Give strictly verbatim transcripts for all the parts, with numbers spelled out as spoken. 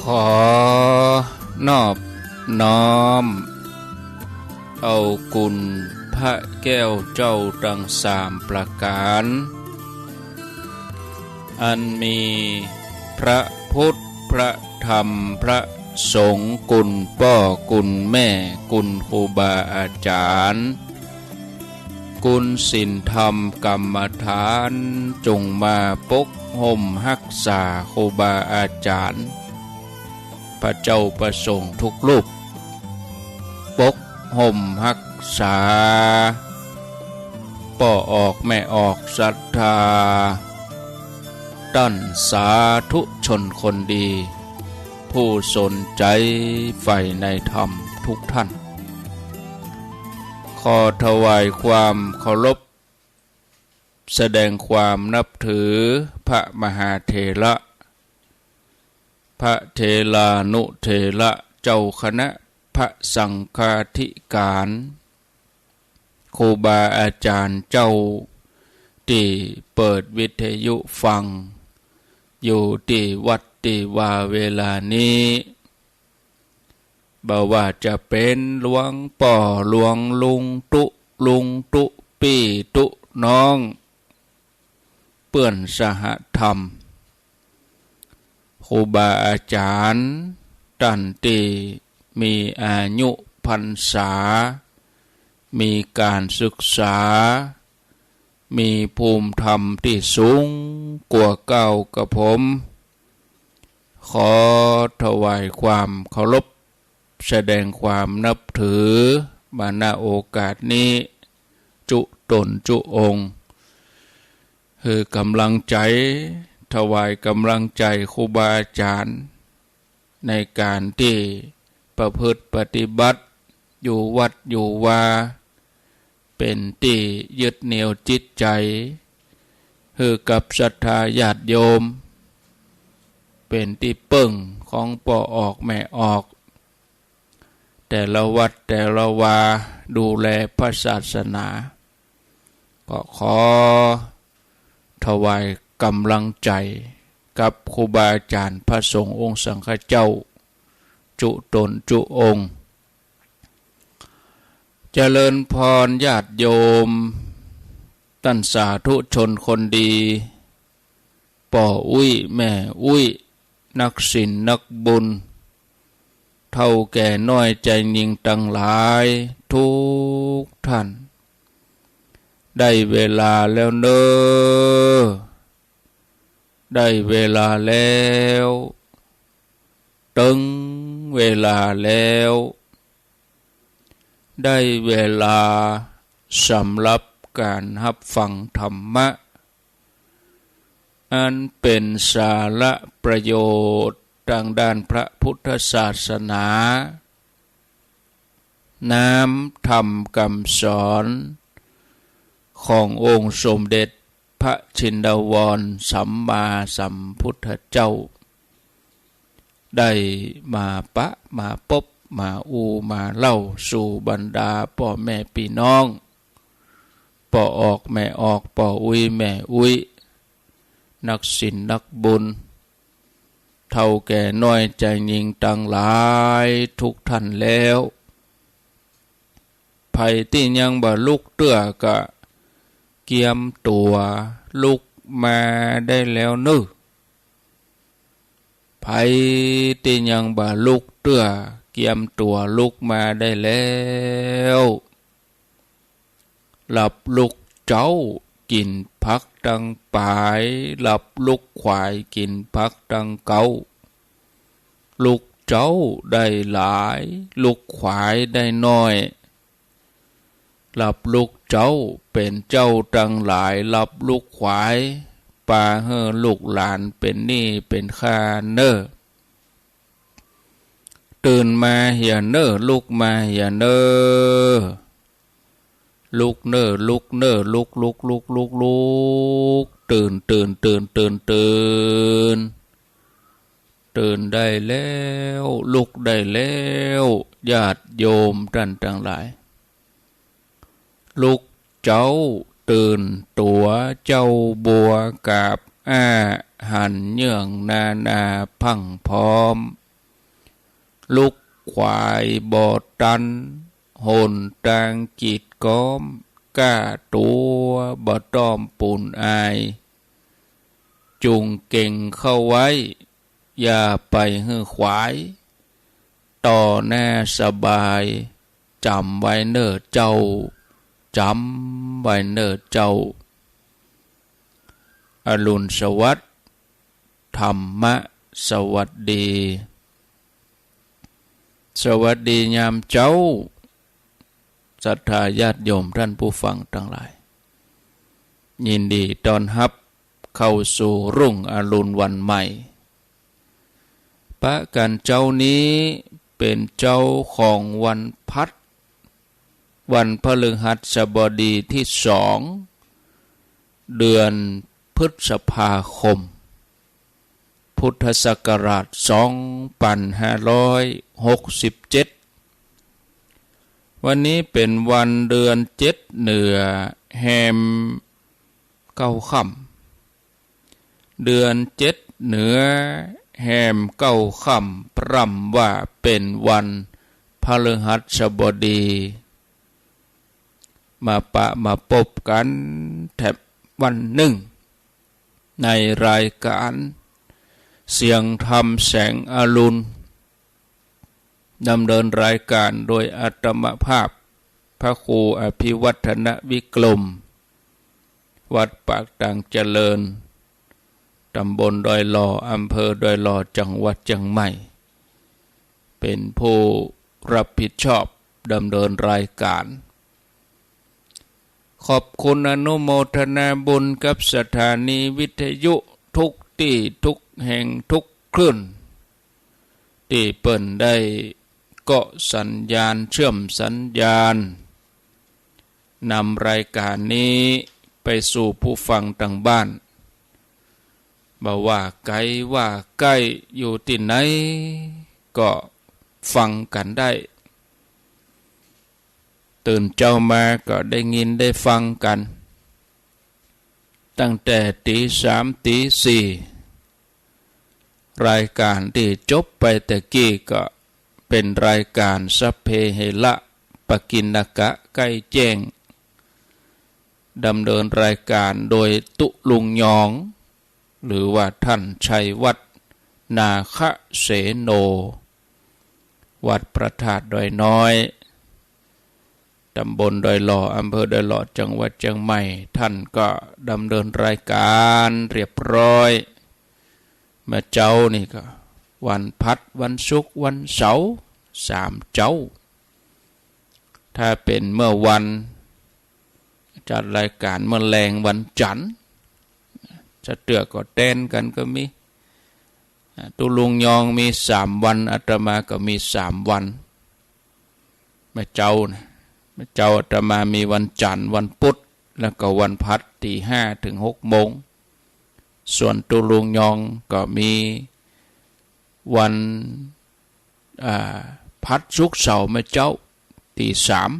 ขอนอบน้อมเอาคุณพระแก้วเจ้าตังสามประก๋าน อันมีพระพุทธ พระธรรม พระสงฆ์ คุณป้อ คุณแม่ คุณครูบาอาจ๋ารย์ คุณศีลธรรมกรรมฐาน จงมาปกฮ่มฮักษาครูบาอาจ๋ารย์ พระเจ้าพระสงฆ์ทุกรูป ปกฮ่มฮักษา ป้อออกแม่ออกศรัทธา ต้านสาธุชนคนดี ผู้สนใจ๋ใฝ่ในธรรมทุกท่าน ขอถวายความเคารพ แสดงความนับถือพระมหาเถระ พระเถรานุเถระ เจ้าคณะพระสังฆาธิการ ครูบาอาจ๋ารย์เจ้า ตี้เปิดวิทยุฟัง อยู่ตี้วัดตี้วาเวลานี้ บ่ว่าจะเป๋นหลวงป้อ หลวงลุงตุ๊ ลุงตุ๊ปี้ตุ๊น้อง เปื้อนสหธรรม ครูบาอาจ๋ารย์ ต้านตี้มีอายุพรรษา มีก๋านศึกษา มีภูมิธรรมตี้สูงกว่าเก้ากระผม ขอถวายความเคารพ แสดงความนับถือ มา ณ โอกาสนี้ จุ๊ต๋นจุ๊องค์ หื้อกำลังใจ๋ ถวายกำลังใจ๋ครูบาอาจ๋ารย์ ในก๋านตี้ประพฤติปฏิบัติ อยู่วัดอยู่วา เป๋นตี้ยึดเหนี่ยวจิตใจ๋ หื้อกับศรัทธาญาติโยม เป๋นตี้เปิ้งของป้อออกแม่ออก แต่ละวัดแต่ละวา ดูแลพระศาสนา ก็ขอถวายกำลังใจ๋กับครูบาอาจ๋ารย์พระสงฆ์องค์สังฆเจ้า จุ๊ต๋นจุ๊องค์ เจริญพรญาติโยม ต้านสาธุชนคนดี ป้ออุ๊ยแม่อุ๊ย นักศีลนักบุญ เฒ่าแก่น้อยจายญิงตังหลายทุกท่าน ได้เวลาแล้วเน่อ ได้เวลาแล้ว เถิงเวลาแล้ว ได้เวลาสำหรับก๋านฮับฟังธรรมะ อันเป๋นสาระประโยชน์ตางด้านพระพุทธศาสนา น้ำธรรมกำสอนขององค์สมเด็จพระชินวรสัมมาสัมพุทธเจ้า ได้มาปะมาปบมาอู้มาเล่าสู่บรรดาป้อแม่ปี้น้อง ป้อออกแม่ออก ป้ออุ๊ยแม่อุ๊ย นักศีลนักบุญ เฒ่าแก่น้อยจายญิงตังหลายทุกท่านแล้ว ใผตี้ยังบ่ลุกเตื้อก็เกียมตั๋วลุกมาได้แล้วเน่อ ใผตี้ยังบ่ลุกเตื้อ เกียมตั๋วลุกมาได้แล้ว หลับลุกเจ๊า กิ๋นผักตังป๋าย หลับลุกขวาย กิ๋นผักตังเก๊า ลุกเจ๊าได้หลาย ลุกขวายได้น้อย หลับลุกเจ๊าเป๋นเจ้าตังหลาย หลับลุกขวายปาหื้อลูกหลานเป๋นหนี้เป๋นค่าเน่อ ตื่นมาเหียเน่อ ลุกมาเหียเน่อ ลุกเน่อ ลุกเน่อ ลุก ลุก ลุก ลุก ลุก ตื่น ตื่น ตื่น ตื่น ตื่น ตื่นได้แล้ว ลุกได้แล้ว ญาติโยมต้านตังหลาย ลุกเจ๊าตื่นตั๋ว เจ๊าบัวกาบอ้า หันเยื่องนานาพรั่งพร้อม ลุกขวายบ่ตัน หนตางกีดก๊อม ก้าตั๋วบ่ต้อมปูนอาย จุ่งเก่งเข้าไว้ อย่าไปหื้อขวาย ต่อหน้าสบาย จ๋ำไว้เน่อเจ้า จ๋ำไว้เน่อเจ้า อรุณสวัสดิ์ ธรรมะสวัสดี สวัสดียามเจ๊า ศรัทธาญาติโยมท่านผู้ฟังตังหลาย ยินดีต้อนฮับเข้าสู่รุ่งอรุณวันใหม่ ปะกั๋นเจ๊านี้เป๋นเจ๊าของวันพัด วันพฤหัสบดีตี้สอง เดือนพฤษภาคม พุทธศักราชสองปันห้าร้อยหกสิบเจ็ด วันนี้เป๋นวันเดือนเจ็ดเหนือ แฮมเก้าค่ำ เดือนเจ็ดเหนือ แฮมเก้าค่ำ พร่ำว่าเป๋นวันพฤหัสบดี มาปะมาปบกั๋นแถมวันนึ่ง ในรายก๋านเสียงธรรมแสงอรุณ ดำเนินรายก๋านโดยอาตมาภาพ พระครูอภิวัฒนวิกรม วัดปากตางเจริญ ตำบลดอยหล่อ อำเภอดอยหล่อ จังหวัดเจียงใหม่ เป๋นผู้รับผิดชอบดำเนินรายก๋าน ขอบคุณอนุโมทนาบุญกับสถานีวิทยุทุกตี้ทุกแห่งทุกคลื่น ตี้เปิ้นได้เกาะสัญญาณ เชื่อมสัญญาณ นำรายก๋านนี้ไปสู่ผู้ฟังตางบ้าน บ่ว่าไก๋ว่าใก้ อยู่ตี้ไหนก็ฟังกั๋นได้ ตื่นเจ๊ามาก็ได้ยินได้ฟังกั๋น ตั้งแต่ตี๋สามตี๋สี่ รายก๋านตี้จบไปตะกี้ก็เป๋นรายก๋านสัพเพเหระ ปกิณณกะ ใก้แจ้ง ดำเนินรายก๋านโดยตุ๊ลุงยอง หรือว่าท่านชัยวัฒน์ นาคเสโน วัดพระธาตุดอยน้อย ตำบลดอยหล่อ อำเภอดอยหล่อ จังหวัดเจียงใหม่ ท่านก็ดำเนินรายก๋านเรียบร้อย เมื่อเจ๊านี้ก็วันพัด วันศุกร์ วันเสาร์ สามเจ๊า ถ้าเป๋นเมื่อวัน จัดรายก๋านเมื่อแลงวันจั๋นทร์ จะเตื้อก็แตนกั๋นก็มี อ่า ตุ๊ลุงยองมีสามวัน อาตมาก็มีสามวัน เมื่อเจ๊านะ เมื่อเจ๊าอาตมามีวันจั๋นทร์ วันพุธ แล้วก็วันพัด ตี๋ห้าเถิงหกโมง ส่วนตุ๊ลุงยองก็มีวัน อ่า พัด ศุกร์ เสาร์ เมื่อเจ๊า ตี๋สาม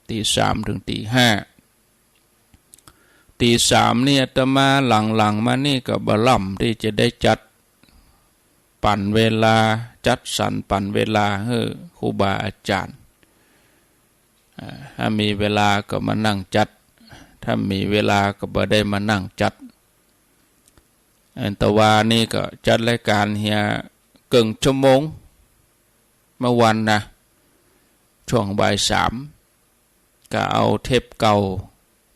ตี๋สามเถิงตี๋ห้า ตี๋สามนี่อาตมาหลังๆ มานี่ก็บ่ล่ำตี้จะได้จัด ปั๋นเวลา จัดสรรปั๋นเวลาหื้อครูบาอาจ๋ารย์ อ่า ถ้ามีเวลาก็มานั่งจัด ถ้าบ่มีเวลาก็บ่ได้มานั่งจัด อันตะวานี้ก็จัดรายก๋านเหียเกิ่งชั่วโมง เมื่อวันนะ ช่วงบ่ายสาม ก็เอาเทปเก่า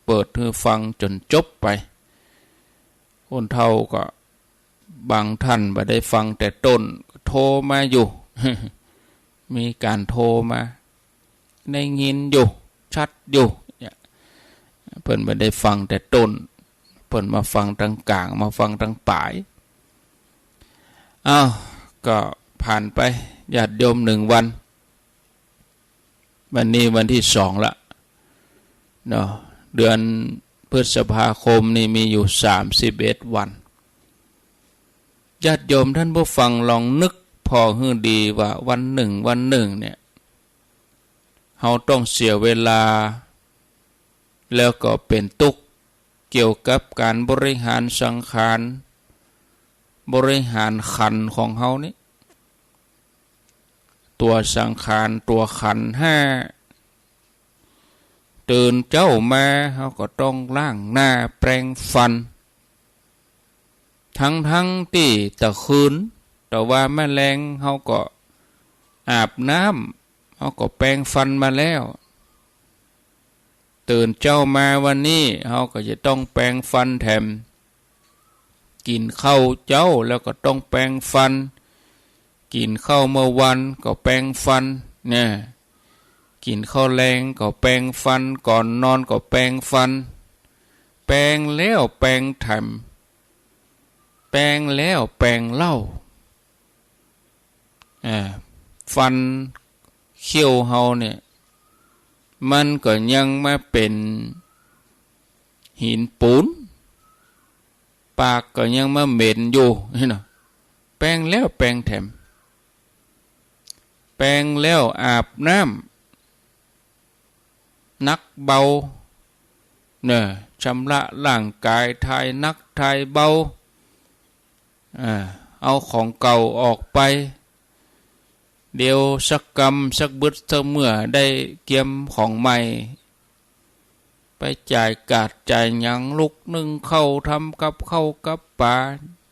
เปิดหื้อฟังจ๋นจบไป คนเฒ่าก็บางท่านบ่ได้ฟังแต่ต้น ก็โทรมาอยู่ มีก๋านโทรมา ได้ยินอยู่ ชัดอยู่ เนี่ย เปิ้นบ่ได้ฟังแต่ต้น เปิ้นมาฟังตางก๋าง มาฟังตางป๋าย อ้าว ก็ผ่านไป ญาติโยม หนึ่งวัน วันนี้วันตี้สองละเนาะ เดือนพฤษภาคมนี่มีอยู่สามสิบเอ็ดวัน ญาติโยมท่านผู้ฟังลองนึกผ่อหื้อดีว่าวันนึ่งวันนึ่งเนี่ย เฮาต้องเสียเวลา แล้วก็เป๋นตุ๊กข์เกี่ยวกับก๋านบริหารสังขาร บริหารขันธ์ของเฮานี่ ตั๋วสังขาร ตั๋วขันธ์ห้า ตื่นเจ๊ามา เฮาก็ต้องล้างหน้าแปรงฟัน ตึงๆ ตี้ตะคืน ตะวาแมลง เฮาก็อาบน้ำ เฮาก็แปรงฟันมาแล้ว ตื่นเจ๊ามาวันนี้ เฮาก็จะต้องแปรงฟันแถม กิ๋นข้าวเจ๊าแล้วก็ต้องแปรงฟัน กิ๋นข้าวเมื่อวานก็แปรงฟัน เนี่ย กิ๋นข้าวแลงก็แปรงฟัน ก่อนนอนก็แปรงฟัน แปรงแล้วแปรงแถม แปรงแล้วแปรงเล่า อ่า ฟันเขี้ยวเฮาเนี่ย มันก็ยังมาเป๋นหินปูน ปากก็ยังมาเหม็นอยู่ หั้นเนาะ แปรงแล้วแปรงแถม แปรงแล้วอาบน้ำ หนักเบา เนี่ย ชำระร่างก๋าย ถ่ายหนักถ่ายเบา อ่า เอาของเก่าออกไป เดี๋ยวสักกำสักบึดสักเมื่อได้เกียมของใหม่ ไปจ่ายก๊าซจ่ายหยัง ลุกนึ่งข้าว ทำกับข้าวกับป๋า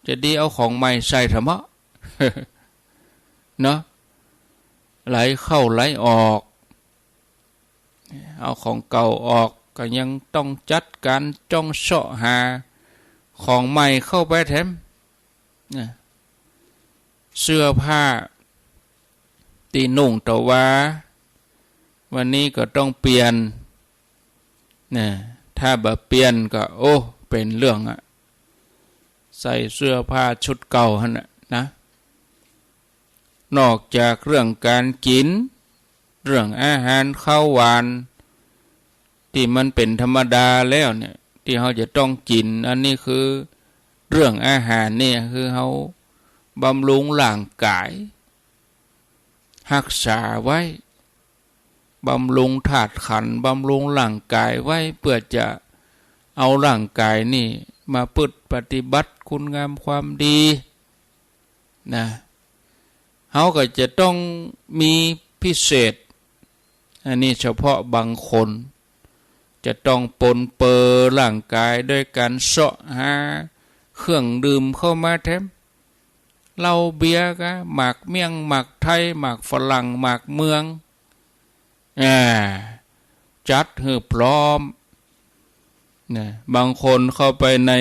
จะดีเอาของใหม่ใส่ทำไม เนาะ ไหลเข้าไหลออก เอาของเก่าออก ก็ยังต้องจัดก๋านจ้องเซาะหาของใหม่เข้าไปแถม นะ เสื้อผ้าตี้นุ่งตะวา วันนี้ก็ต้องเปลี่ยน นะ ถ้าบ่เปลี่ยนก็ โอ้ เป๋นเรื่องอะ ใส่เสื้อผ้าชุดเก่าหั้นน่ะนะ นอกจากเรื่องก๋านกิ๋น เรื่องอาหารคาวหวาน ตี้มันเป๋นธรรมดาแล้วเนี่ย ตี้เฮาจะต้องกิ๋น อันนี้คือเรื่องอาหารเนี่ย คือเฮาบำรุงร่างก๋าย ฮักษาไว้ บำรุงธาตุขันธ์ บำรุงร่างก๋ายไว้ เปื้อจะเอาร่างก๋ายนี่มาประพฤติปฏิบัติคุณงามความดี นะ เฮาก็จะต้องมีพิเศษ อันนี้เฉพาะบางคน จะต้องปนเปื้อร่างก๋ายโดยก๋านเซาะหาเครื่องดื่มเข้ามาแถม เหล้าเบียร์กา หมากเมี่ยง หมากไทย หมากฝรั่ง หมากเมือง อ่า จัดหื้อพร้อม นะ บางคนเข้าไปใน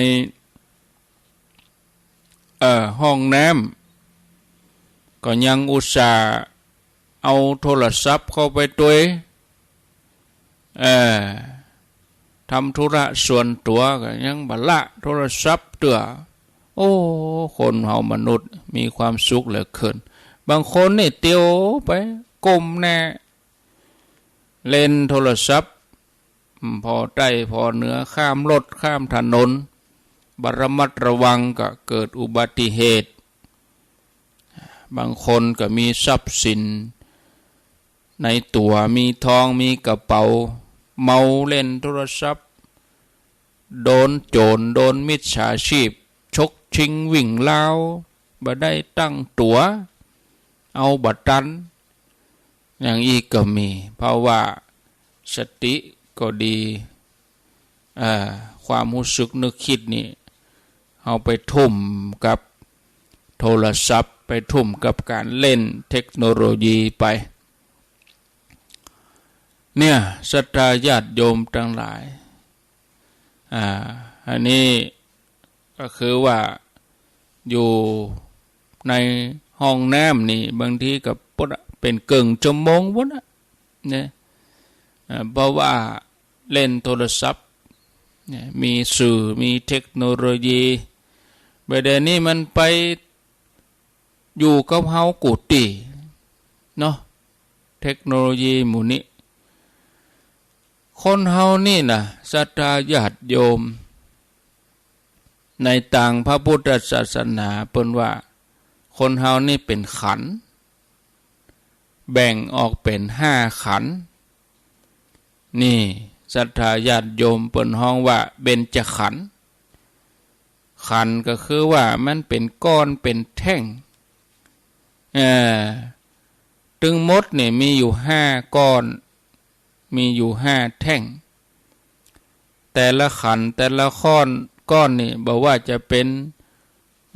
เอ่อ ห้องน้ำ ก็ยังอุตส่าห์เอาโทรศัพท์เข้าไปตวย เอ่อ ทำธุระส่วนตั๋วก็ยังบ่ละโทรศัพท์เตื้อ โอ้ คนเฮามนุษย์มีความสุขเหลือเกิน บางคนนี่เตียวไปก้มหน้า เล่นโทรศัพท์ ผ่อใต้ผ่อเหนือ ข้ามรถข้ามถนน บ่ระมัดระวังก็เกิดอุบัติเหตุ บางคนก็มีทรัพย์สินในตั๋ว มีทอง มีกระเป๋า เมาเล่นโทรศัพท์ โดนโจ๋ร โดนมิจฉาชีพ ฉกชิงวิ่งราว บ่ได้ตั้งตั๋ว เอาบ่ตัน อย่างอี้ก็มี เพราะว่าสติก็ดี เอ่อ ความฮู้สึกนึกกึ๊ดนี่ เอาไปทุ่มกับโทรศัพท์ ไปทุ่มกับก๋านเล่นเทคโนโลยีไป เนี่ย ศรัทธาญาติโยมตังหลาย อ่า อันนี้ก็คือว่าอยู่ในห้องน้ำนี่ บางทีก็ปดเป๋นเกิ่งชั่วโมงพุ้นน่ะ เนี่ย อ่า เพราะว่าเล่นโทรศัพท์ เนี่ย มีสื่อ มีเทคโนโลยี บ่าเดี่ยวนี้มันไปอยู่กับเฮากู้ตี้เนาะ เทคโนโลยีหมู่นี้ คนเฮานี่นะ ศรัทธาญาติโยม ในตางพระพุทธศาสนาเปิ้นว่า คนเฮานี่เป๋นขันธ์ แบ่งออกเป๋นห้าขันธ์ นี่ ศรัทธาญาติโยมเปิ้นฮ้องว่าเบญจขันธ์ ขันธ์ก็คือว่ามันเป๋นก้อนเป๋นแท่ง เอ่อ ตึงหมดนี่มีอยู่ห้าก้อน มีอยู่ห้าแท่ง แต่ละขันธ์แต่ละก้อน ก้อนนี่บ่ว่าจะเป๋น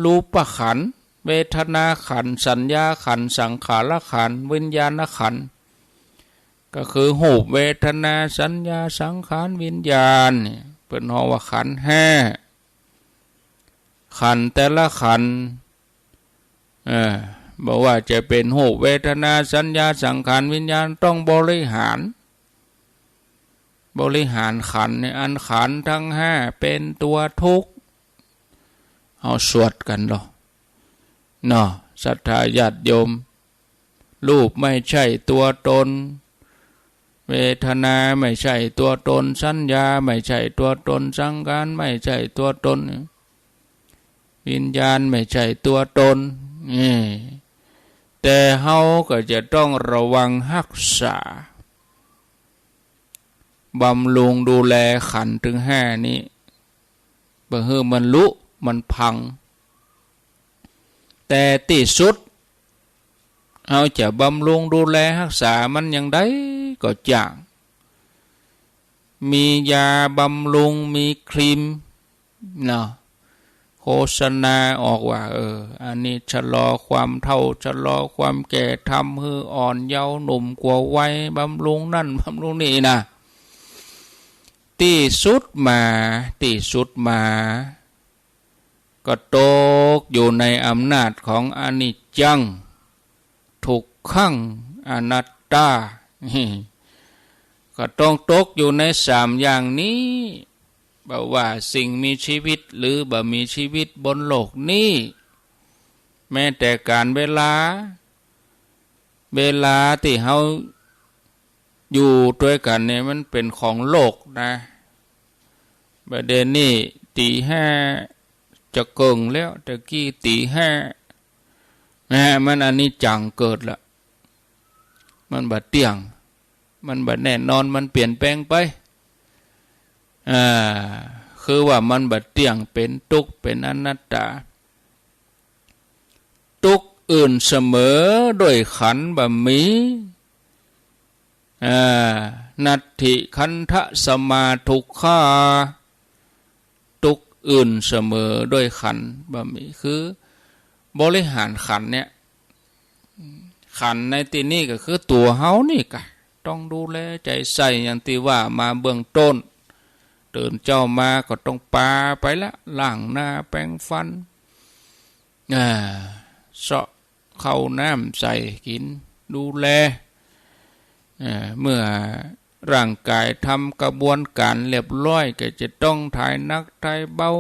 รูปขันธ์ เวทนาขันธ์ สัญญาขันธ์ สังขารขันธ์ วิญญาณขันธ์ ก็คือรูป เวทนา สัญญา สังขาร วิญญาณ เนี่ย เปิ้นฮ้องว่าขันธ์ห้า ขันธ์แต่ละขันธ์ เออ บ่ว่าจะเป๋นรูป เวทนา สัญญา สังขาร วิญญาณ ต้องบริหาร บริหารขันธ์เนี่ย อันขันธ์ตังห้าเป๋นตั๋วทุกข์ เฮาสวดกั๋นลอ เนาะ ศรัทธาญาติโยม รูปไม่ใช่ตั๋วตน เวทนาไม่ใช่ตั๋วตน สัญญาไม่ใช่ตั๋วตน สังขารไม่ใช่ตั๋วตน วิญญาณไม่ใช่ตั๋วตน นี่ แต่เฮาก็จะต้องระวังฮักษา บำรุงดูแลขันธ์ตึงห้านี้ บ่หื้อมันลุ มันพัง แต่ตี้สุด เฮาจะบำรุงดูแลฮักษามันอย่างใดก็จ้าง มียาบำรุง มีครีม เนาะ โฆษณาออกว่า เออ อันนี้ชะลอความเฒ่า ชะลอความแก่ ทำหื้ออ่อนเยาว์หนุ่มกว่าวัย บำรุงนั่น บำรุงนี่นะ ตี้สุดมา ตี้สุดมา ก็ตกอยู่ในอำนาจของอนิจจัง ทุกขัง อนัตตา ก็ต้องตกอยู่ในสามอย่างนี้ บ่ว่าสิ่งมีชีวิตหรือบ่มีชีวิตบนโลกนี้ แม้แต่ก๋านเวลา เวลาตี้เฮาอยู่ตวยกั๋นเนี่ย มันเป๋นของโลกนะ บ่าเดี่ยวนี้ตี๋ห้าจะเกิ่งแล้ว ตะกี้ตี๋ห้า นะ มันอนิจจังเกิดละ มันบ่เตี้ยง มันบ่แน่นอน มันเปลี่ยนแปลงไป อ่า คือว่ามันบ่เตี้ยง เป๋นตุ๊กข์ เป๋นอนัตตา ตุ๊กข์อื่นเสมอด้วยขันธ์บ่มี อ่า นัตถิขันธะสมาทุกขา ตุ๊กข์อื่นเสมอด้วยขันธ์บ่มี คือบริหารขันธ์เนี่ย ขันธ์ในตี้นี้ก็คือตั๋วเฮานี่กะ ต้องดูแลใจ๋ใส่ อย่างตี้ว่ามาเบื้องต้น ตื่นเจ๊ามาก็ต้องปาไปละ ล้างหน้าแปรงฟัน อ่า เซาะข้าวน้ำใส่กิ๋น ดูแล อ่า เมื่อร่างก๋ายทำกระบวนก๋านเรียบร้อย ก็จะต้องถ่ายหนักถ่ายเบา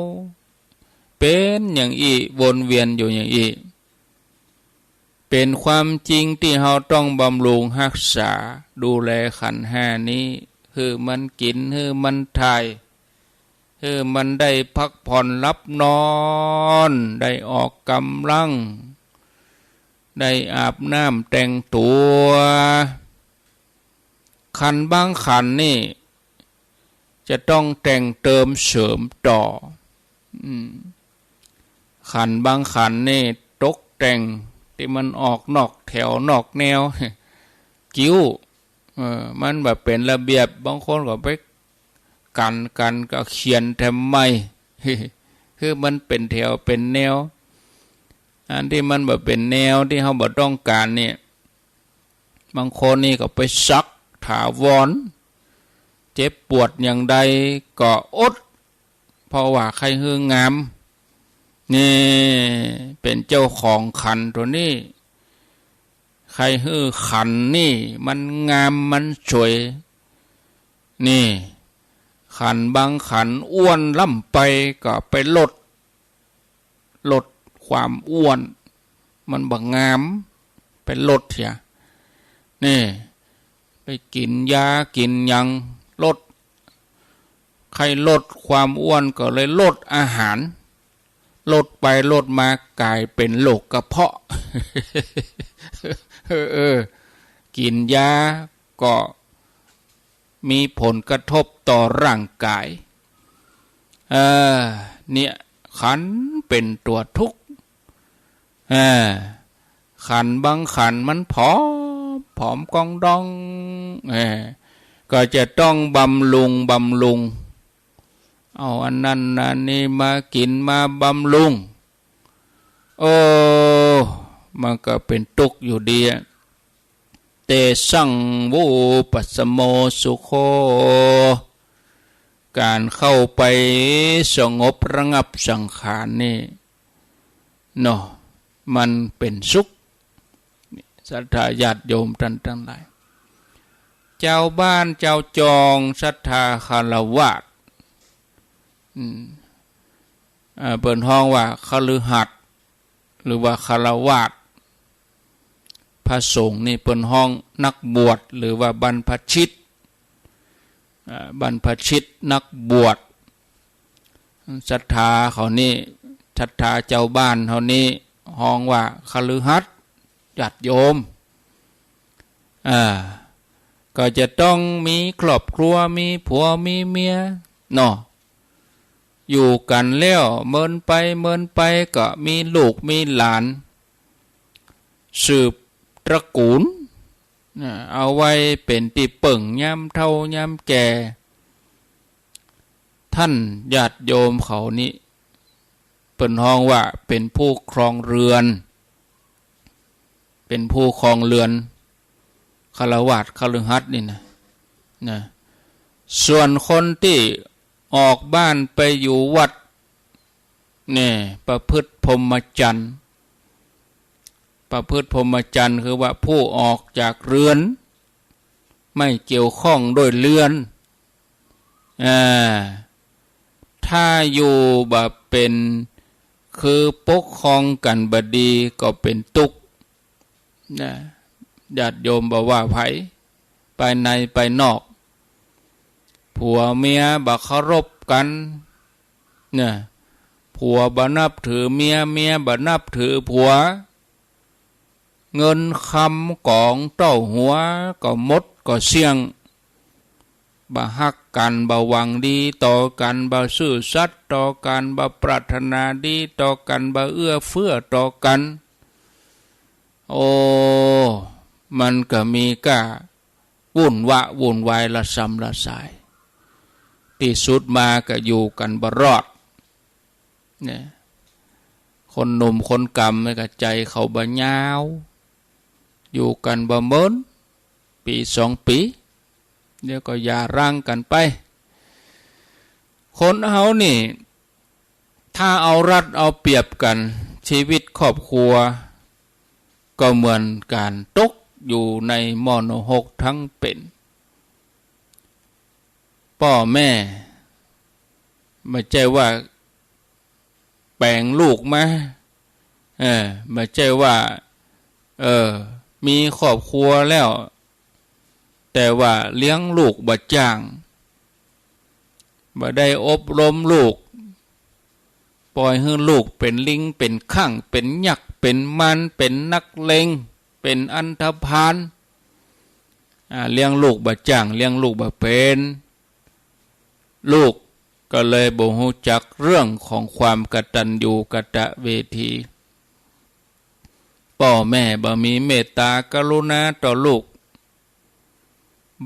เป๋นอย่างอี้ วนเวียนอยู่อย่างอี้ เป๋นความจริงตี้เฮาต้องบำรุงฮักษา ดูแลขันธ์ห้านี้ หื้อมันกิ๋น หื้อมันถ่าย หื้อมันได้พักผ่อนหลับนอน ได้ออกก๋ำลัง ได้อาบน้ำแต่งตั๋ว ขันธ์บางขันธ์นี่ จะต้องแต่งเติมเสริมต่อ อืม ขันธ์บางขันธ์นี่ตกแต่งตี้มันออกนอกแถวนอกแนว กิ้ว เออ มันบ่เป๋นระเบียบ บางคนก็ไปกั๋นกั๋นก็เขียนแถมใหม่ คือมันเป๋นแถวเป๋นแนว อันตี้มันบ่เป๋นแนวตี้เฮาบ่ต้องก๋านเนี่ย บางคนนี่ก็ไปสักถาวร เจ็บปวดอย่างใดก็อด เพราะว่าใค่หื้องาม นี่ เป๋นเจ้าของขันธ์ตั๋วนี้ ใค่หื้อขันธ์นี่มันงามมันสวย นี่ ขันธ์บางขันธ์อ้วนล้ำไปก็ไปลด ลดความอ้วน มันบ่งาม ไปลดเสีย นี่ ไปกิ๋นยากิ๋นหยังลด ใค่ลดความอ้วนก็เลยลดอาหาร ลดไปลดมาก๋ายเป๋นโรคกระเพาะ เออ เออ กิ๋นยาก็ มีผลกระทบต่อร่างกาย เออ เนี่ย ขันธ์เป๋นตั๋วทุกข์ เออ ขันธ์บางขันธ์มันผอม ผอมกองดอง เออ ก็จะต้องบำรุง บำรุง เอาอันนั้นอันนี้มากิ๋นมาบำรุง โอ้ มันก็เป๋นตุ๊กข์อยู่ดีอะ เตสัง วุปัสสโม สุโข ก๋านเข้าไปสงบระงับสังขารนี่ เนาะ มันเป๋นสุข ศรัทธาญาติโยมต้านตังหลาย จาวบ้านจาวจอง ศรัทธาฆราวาส อืม อ่า เปิ้นฮ้องว่าคฤหัสถ์ หรือว่าฆราวาส พระสงฆ์นี่เปิ้นฮ้องนักบวช หรือว่าบรรพชิต อ่า บรรพชิตนักบวช ศรัทธาเขานี่ ศรัทธาจาวบ้านเขานี่ฮ้องว่าคฤหัสถ์ ญาติโยม อ่า ก็จะต้องมีครอบครัว มีผัว มีเมีย เนาะ อยู่กั๋นแล้ว เมินไป เมินไป ก็มีลูก มีหลาน สืบตระกูล นะ เอาไว้เป๋นตี้เปิ้งยามเฒ่ายามแก่ ต้านญาติโยมเขานี่ เปิ้นฮ้องว่าเป๋นผู้ครองเรือน เป๋นผู้ครองเรือน ฆราวาสถ์ คฤหัสถ์นี่นะ นะ ส่วนคนตี้ออกบ้านไปอยู่วัด เนี่ย ประพฤติพรหมจรรย์ ประพฤติพรหมจรรย์คือว่าผู้ออกจากเรือน ไม่เกี่ยวข้องด้วยเรือน อ่า ถ้าอยู่บ่เป๋น คือปกครองกั๋นบ่ดีก็เป๋นตุ๊กข์ นะ ญาติโยมบ่ว่าใผ ภายในภายนอก ผัวเมียบ่เคารพกั๋น เนี่ย ผัวบ่นับถือเมีย เมียบ่นับถือผัว เงินคำก๋องเต้าหัวก็หมดก็เสี้ยง บ่ฮักกั๋น บ่หวังดีต่อกั๋น บ่ซื่อสัตย์ต่อกั๋น บ่ปรารถนาดีต่อกั๋น บ่เอื้อเฟื้อต่อกั๋น โอ้ มันก็มีก้า วุ่นวะวุ่นวายระสำระสาย ตี้สุดมาก็อยู่กั๋นบ่รอด เนี่ย คนหนุ่มคนก๋ำนี่ก็ใจ๋เขาบ่ยาว อยู่กั๋นบ่เมิน ปี๋สองปี๋ เดี๋ยวก็หย่าร้างกั๋นไป คนเฮานี่ ถ้าเอารัดเอาเปรียบกั๋น ชีวิตครอบครัว ก็เหมือนก๋านตกอยู่ในหม้อนรกตังเป๋น ป้อแม่ บ่ใจ้ว่าแป๋งลูกมา เออ บ่ใจ้ว่า เออ มีครอบครัวแล้ว แต่ว่าเลี้ยงลูกบ่จ้าง บ่ได้อบรมลูก ป่อยหื้อลูกเป๋นลิง เป๋นข้าง เป๋นยักษ์ เป๋นมาร เป๋นนักเลง เป๋นอันธพาล อ่า เลี้ยงลูกบ่จ้าง เลี้ยงลูกบ่เป๋น ลูกก็เลยบ่ฮู้จักเรื่องของความกตัญญูกตเวที ป้อแม่บ่มีเมตตากรุณาต่อลูก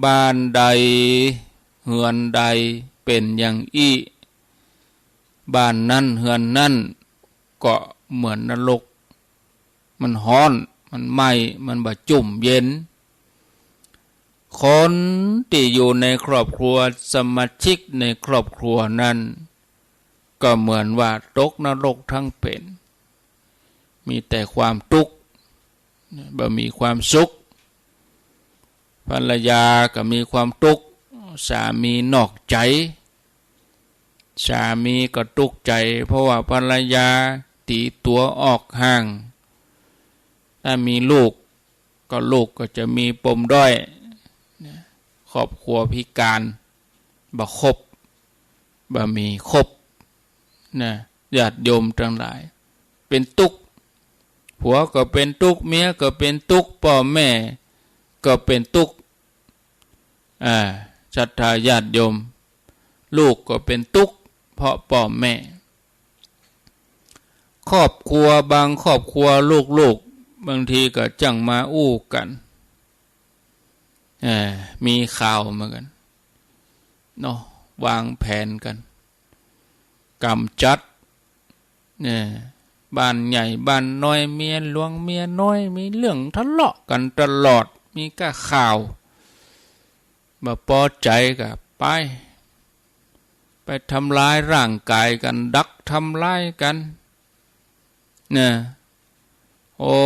บ้านใดเฮือนใดเป๋นอย่างอี้ บ้านนั้นเฮือนนั้นก็เหมือนนรก มันฮ้อน มันไหม้ มันบ่จุ่มเย็น คนตี้อยู่ในครอบครัว สมาชิกในครอบครัวนั้น ก็เหมือนว่าตกนรกตังเป๋น มีแต่ความตุ๊กข์ บ่มีความสุข ภรรยาก็มีความตุ๊กข์ สามีนอกใจ๋ สามีก็ตุ๊กข์ใจ๋ เพราะว่าภรรยาตี๋ตั๋วออกห่าง ถ้ามีลูก ก็ลูกก็จะมีปมด้อย นะ ครอบครัวพิการ บ่ครบ บ่มีครบ นะ ญาติโยมตังหลาย เป๋นตุ๊กข์ ผัวก็เป๋นตุ๊กข์ เมียก็เป๋นตุ๊กข์ ป้อแม่ก็เป๋นตุ๊กข์ อ่า ศรัทธาญาติโยม ลูกก็เป๋นตุ๊กข์เพราะป้อแม่ ครอบครัว บางครอบครัวลูกๆ บางทีก็จั้งมาอู้กั๋น เอ่อ มีข่าวเหมือนกั๋นเนาะ วางแผนกั๋น ก๋ำจัด เนี่ย บ้านใหญ่บ้านน้อย เมียหลวงเมียน้อย มีเรื่องทะเลาะกั๋นตลอด มีก้าข่าว บ่ปอใจ๋ก็ไป ไปทำร้ายร่างก๋ายกั๋น ดักทำร้ายกั๋น เนี่ย โอ้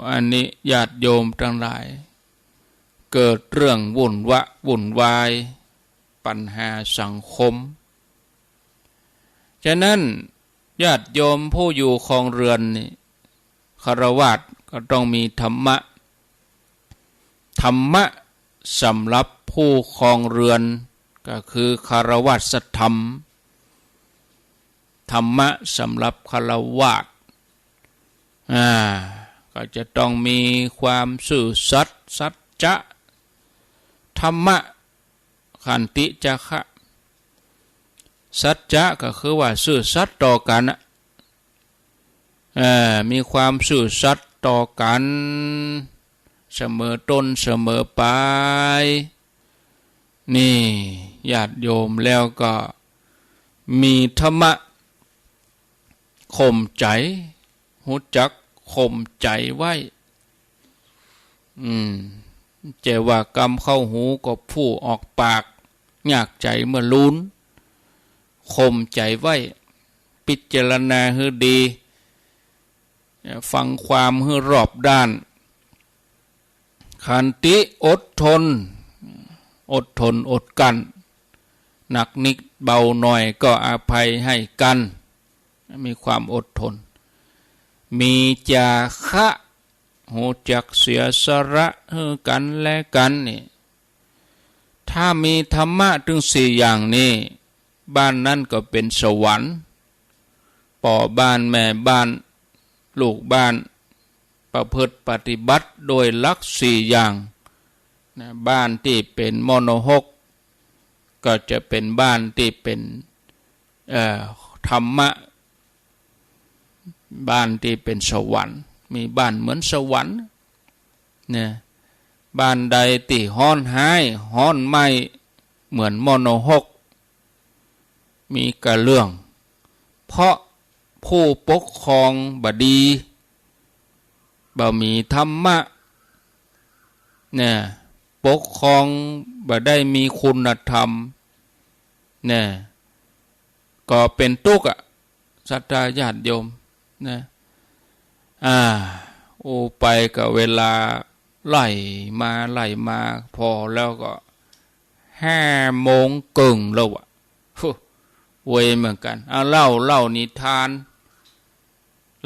อันนี้ญาติโยมตังหลาย เกิดเรื่องวุ่นวะวุ่นวาย ปัญหาสังคม ฉะนั้นญาติโยมผู้อยู่ครองเรือนนี่ ฆราวาสก็ต้องมีธรรมะ ธรรมะสำหรับผู้ครองเรือนก็คือฆราวาสธรรม ธรรมะสำหรับฆราวาส อ่า ก็จะต้องมีความซื่อสัตย์ สัจจะ ธรรมะ ขันติ จาคะ สัจจะก็คือว่าซื่อสัตย์ต่อกั๋นน่ะ เอ่อ มีความซื่อสัตย์ต่อกั๋น เสมอต้นเสมอปลาย นี่ ญาติโยม แล้วก็มีธรรมะ ข่มใจ๋ ฮู้จักข่มใจ๋ไว้ อืม จะว่ากำเข้าหูก็พูดออกปาก ยากใจ๋เมื่อลูน ข่มใจ๋ไว้ พิจารณาหื้อดี ฟังความหื้อรอบด้าน ขันติ อดทน อดทนอดกลั้น หนักนิดเบาหน่อยก็อภัยให้กั๋น มีความอดทน มีจาคะ ฮู้จักเสียสละหื้อกั๋นและกั๋นนี่ ถ้ามีธรรมะตึงสี่อย่างนี้ บ้านนั้นก็เป๋นสวรรค์ ป้อบ้านแม่บ้าน ลูกบ้าน ประพฤติปฏิบัติโดยหลักสี่อย่างนะ บ้านตี้เป๋นมณฑก ก็จะเป๋นบ้านตี้เป๋น เอ่อ ธรรมะ บ้านตี้เป๋นสวรรค์ มีบ้านเหมือนสวรรค์ เนี่ย บ้านใดตี้ฮ้อนฮ้าย ฮ้อนไหม้ เหมือนมณฑก มีก้าเรื่อง เพราะผู้ปกครองบ่ดี บ่มีธรรมะ เนี่ย ปกครองบ่ได้มีคุณธรรม เนี่ย ก็เป๋นตุ๊กข์อะ ศรัทธาญาติโยมนะ อ่า โอ้ ไปก็เวลาไหลมาไหลมา ผ่อแล้วก็ห้าโมงเกิ่งแล้วอะ ฮู้ ไวเหมือนกั๋น อ่ะ เล่า เล่านิทาน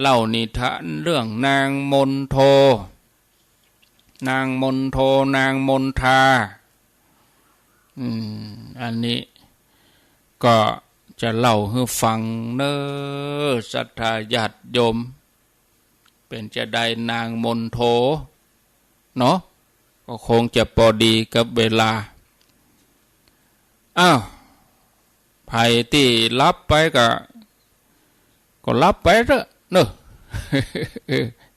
เล่านิทานเรื่องนางมณโฑ นางมณโฑ นางมณฑา อืม อันนี้ก็จะเล่าหื้อฟังเน่อ ศรัทธาญาติโยม เป๋นจาใดนางมณโฑเนาะ ก็คงจะปอดีกับเวลา อ้าว ใผตี้หลับไปก็ ก็หลับไปเต๊อะเนาะ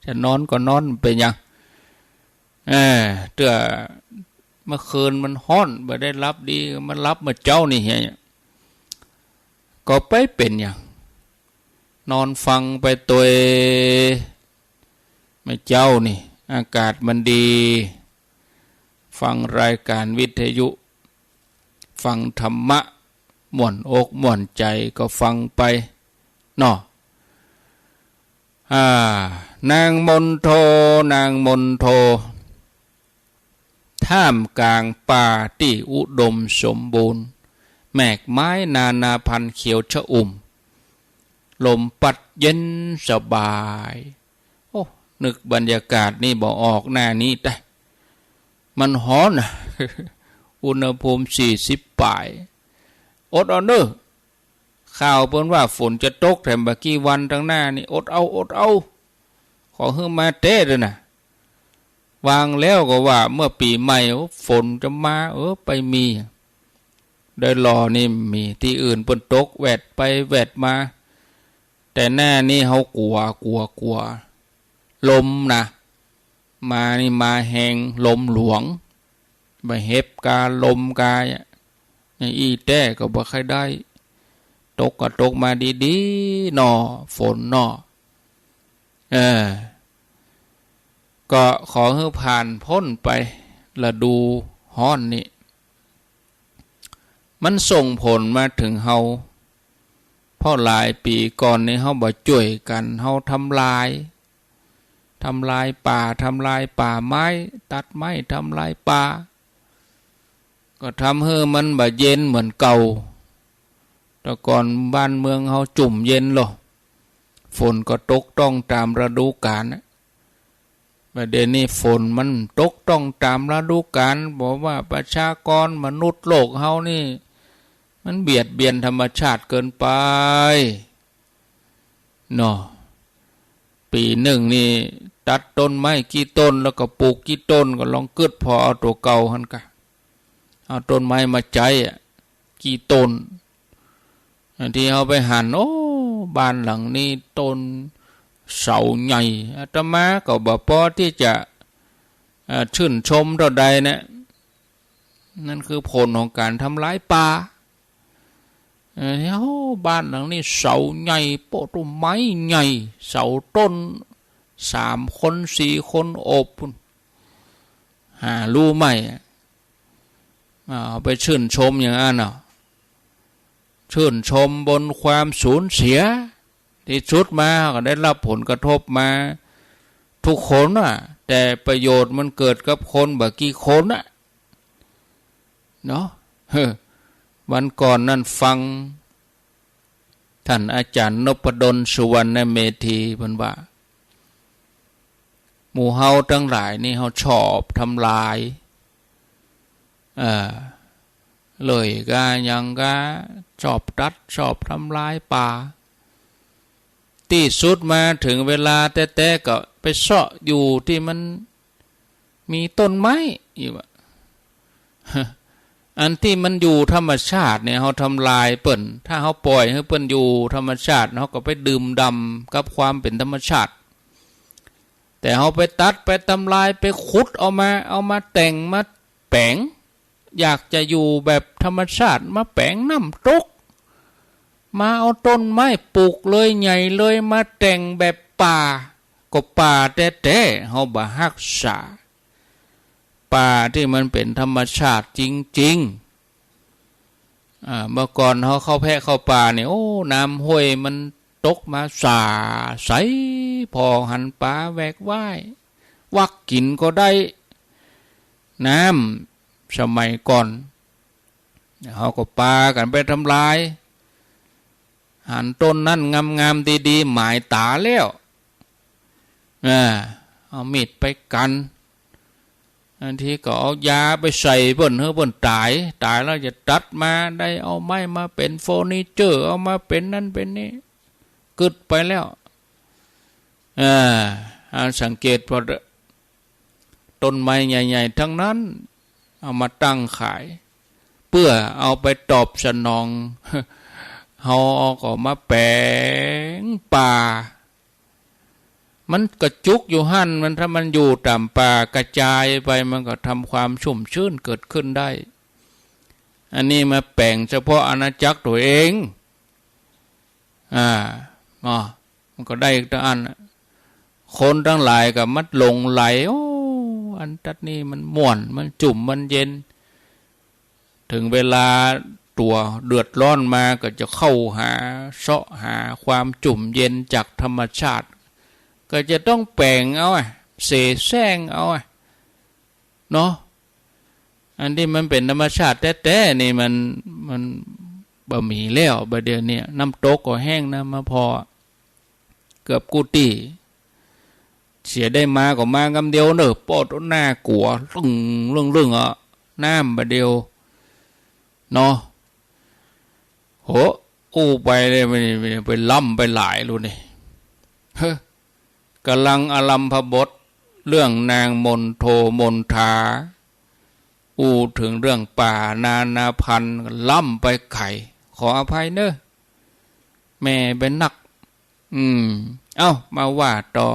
จะนอนก็นอน เป๋นหยัง เออ เตื้อเมื่อคืนมันฮ้อน บ่ได้หลับดี มาหลับเมื่อเจ๊านี่เหีย ก็ไปเป๋นหยัง นอนฟังไปตวย เมื่อเจ๊านี่ อากาศมันดี ฟังรายการวิทยุ ฟังธรรมะ ม่วนอกม่วนใจ๋ก็ฟังไปเนาะ อ่า นางมณโฑ นางมณโฑ ท่ามกลางป่าตี้อุดมสมบูรณ์ แมกไม้นานาพันธุ์เขียวชอุ่ม ลมปั๊ดเย็นสบาย โอ้ นึกบรรยากาศนี่บ่ออกหน้านี้ตะ มันฮ้อนน่ะ อุณหภูมิสี่สิบป๋าย อดเอาเน่อ ข่าวเปิ้นว่าฝนจะตกแถมบ่กี่วันตังหน้านี่ อดเอา อดเอา ขอหื้อมาแต๊เต๊อะนะ วางแล้วก็ว่าเมื่อปี๋ใหม่ โอ้ ฝนจะมา เออ ไปมี ได้ลอนี่มี ตี้อื่นเปิ้นตกแวดไปแวดมา แต่หน้านี่เฮากั๋ว กั๋ว กั๋ว ลมนะ มานี่มาแฮง ลมหลวง บ่าเห็บกาลมกา อี้แต๊ก็บ่ใค่ได้ ตกก็ตกมาดีๆ เนาะ ฝนเนาะ เออ ก็ขอหื้อผ่านป๊นไป ฤดูฮ้อนนี่ มันส่งผลมาเถิงเฮา เพราะหลายปี๋ก่อนนี่เฮาบ่จ้วยกั๋น เฮาทำลาย ทำลายป่า ทำลายป่าไม้ ตัดไม้ ทำลายป่า ก็ทำหื้อมันบ่เย็นเหมือนเก่า แต่ก่อนบ้านเมืองเฮาจุ่มเย็นลอ ฝนก็ตกต้องต๋ามฤดูก๋าลนะ บ่าเดี่ยวนี้ฝนมันตกต้องต๋ามฤดูก๋าล บอกว่าประชากรมนุษย์โลกเฮานี่ มันเบียดเบียนธรรมชาติเกินไป เนาะ ปี๋นึ่งนี่ตัดต้นไม้กี่ต้น แล้วก็ปลูกกี่ต้น ก็ลองกึ๊ดผ่อเอาตั๋วเก่าหั้นกา เอาต้นไม้มาใจ๊อะ กี่ต้น อันตี้เฮาไปหัน โอ้ บ้านหลังนี้ต้นเสาใหญ่ อาตมาก็บ่ปอตี้จะ เอ่อ ชื่นชมเต้าใดนะ นั่นคือผลของก๋านทำลายป่า เอ่อ โอ้ บ้านหลังนี้เสาใหญ่ โป๊ะ ต้นไม้ใหญ่ เสาต้น สามคนสี่คนโอบปู๊น หาฮู้ไหม อ่า เอาไปชื่นชมอย่างอั้นเนาะ ชื่นชมบนความสูญเสีย ตี้สุดมาก็ได้ฮับผลกระทบมาทุกคนน่ะ แต่ประโยชน์มันเกิดกับคนบ่ากี่คนน่ะ เนาะ เฮ้อ วันก่อนนั่นฟัง ต้านอาจ๋ารย์นพดล สุวรรณเมธี เปิ้นว่า หมู่เฮาตังหลายนี่เฮาชอบทำลาย เอ่อ เลยก็ยังก็ชอบตัด ชอบทำลายป่า ตี้สุดมาเถิงเวลาแต๊ๆ ก็ไปเซาะอยู่ตี้มัน มีต้นไม้อยู่อะ อันตี้มันอยู่ธรรมชาติเนี่ย เฮาทำลายเปิ้น ถ้าเฮาปล่อยหื้อเปิ้นอยู่ธรรมชาติ เฮาก็ไปดื่มด่ำกับความเป๋นธรรมชาติ แต่เฮาไปตัด ไปทำลาย ไปขุดเอามา เอามาแต่ง มาแป๋ง อยากจะอยู่แบบธรรมชาติ มาแป๋งน้ำตก มาเอาต้นไม้ปลูกเลยใหญ่เลย มาแต่งแบบป่า ก็ป่าแต๊ๆ เฮาบ่ฮักษา ป่าตี้มันเป๋นธรรมชาติจริงๆ อ่า เมื่อก่อนเฮาเข้าแพะเข้าป่าเนี่ย โอ้ น้ำห้วยมันตกมาสะใส ผ่อหันป๋าแหวกว่าย วักกิ๋นก็ได้ น้ำสมัยก่อน เฮาก็ปากั๋นไปทำลาย หันต้นนั้นงามๆ ดีๆ หมายต๋าแล้ว อ่า เอามีดไปกั๋น บางทีก็เอายาไปใส่เปิ้น หื้อเปิ้นต๋าย ต๋ายแล้วจะตัดมา ได้เอาไม้มาเป๋นเฟอร์นิเจอร์ เอามาเป๋นนั่นเป๋นนี่ กึ๊ดไปแล้ว อ่า เอาสังเกตผ่อเต๊อะ ต้นไม้ใหญ่ๆ ตังนั้น เอามาตั้งขาย เปื้อเอาไปตอบสนอง เฮาก็มาแป๋งป่า มันกระจุกอยู่หั้น มัน ถ้ามันอยู่ต๋ามป่ากระจายไป มันก็ทำความชุ่มชื้นเกิดขึ้นได้ อันนี้มาแป๋งเฉพาะอาณาจักรตั๋วเอง อ่า อ๋อ มันก็ได้ตังอั้นน่ะ คนตังหลายก็มาหลงใหล โอ้ อันตั๊ดนี่มันม่วน มันจุ่ม มันเย็น เถิงเวลาตั๋วเดือดร้อนมาก็จะเข้าหา เซาะหาความจุ่มเย็นจากธรรมชาติ ก็จะต้องแป๋งเอาอะ เสแสร้งเอาอะ เนาะ อันตี้มันเป๋นธรรมชาติแต๊ๆ นี่มัน มันบ่มีแล้ว บ่าเดี่ยวนี้ น้ำตกก็แห้ง น้ำบ่ผ่อ เกือบกู้ตี้ เสียได้มาก็มากำเดียวเน่อ โป๊ะ หน้ากั๋ว ลึ่ง ลึ่ง ลึ่ง อ่ะ น้ำบ่าเดี่ยว เนาะ โห อู้ไปเลย ไป ไป ไปล้ำไปหลายลูกนี่ เฮ้อ ก๋ำลังอารัมภบท เรื่องนางมนโทมนทา อู้เถิงเรื่องป่านานาพันธุ์ ล้ำไปไก๋ ขออภัยเน่อ แม่ไปนัก อืม เอ้า มาว่าต่อ